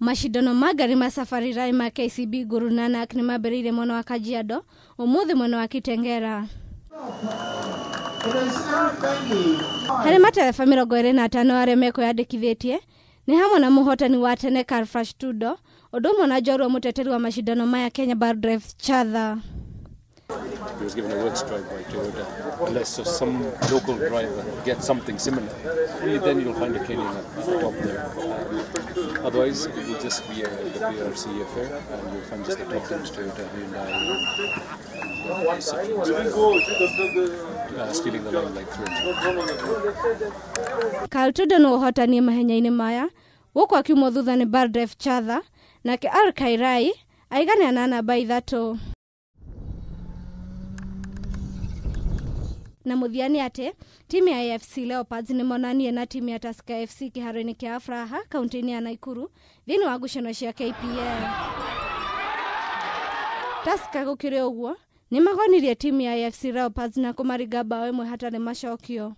Macindano ma ngari ma Safari Rally ma KCB Guru Nanak nĩ mambĩrĩirie mwena wa Kajiado ũmũthĩ mwena wa Kitengela. Harĩ matereba 25 arĩa mekwĩyandĩkithĩtie nĩ hamwe na mũhotani wa tene Carfrash Tudo, ũndũ ũmwe na njorua mũteteri wa macindano maya Kenya Bardrev Chatha. He was given a works drive by Toyota. Unless some local driver gets something similar, only then you'll find a Kenyan at the top there. Otherwise, it will just be a WRC affair, and you'll find just the top teams, Toyota, Hyundai, and Citroen, stealing the limelight through. Carl Tudo no ũhotanie mahenya-inĩ maya gũkũ akiumwo thutha nĩ Bardrev Chatha, nake Al Kairai aiganĩra na namba 3. Na mũthia nĩ atĩ timu ya AFC Leopards nĩ monanie na timu ya Tusker FC kĩharo-inĩ kĩa Afraha kaunti-inĩ ya Nakuru thĩinĩ wa ngucanio cia KPL. Tusker gũkĩrĩ ũguo nĩ magonirie timu ya AFC Leopards na kũmaringa bao 1 hatarĩ macokio.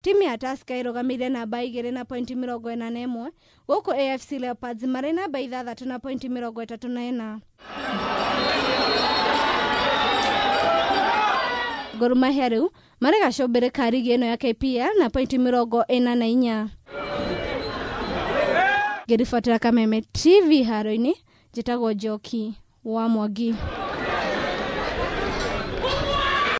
Timu ya Tusker ĩrũgamĩire namba 2 na pointi 41 gũkũ AFC Leopards marĩ namba 6 na pointi 34. Gor Mahia rĩu marĩ gacũmbĩrĩ ka rigi ĩno ya KPL na pointi 44. Ngĩribotera Kameme TV haro-inĩ, njĩtagwo Njoki wa Mwangi.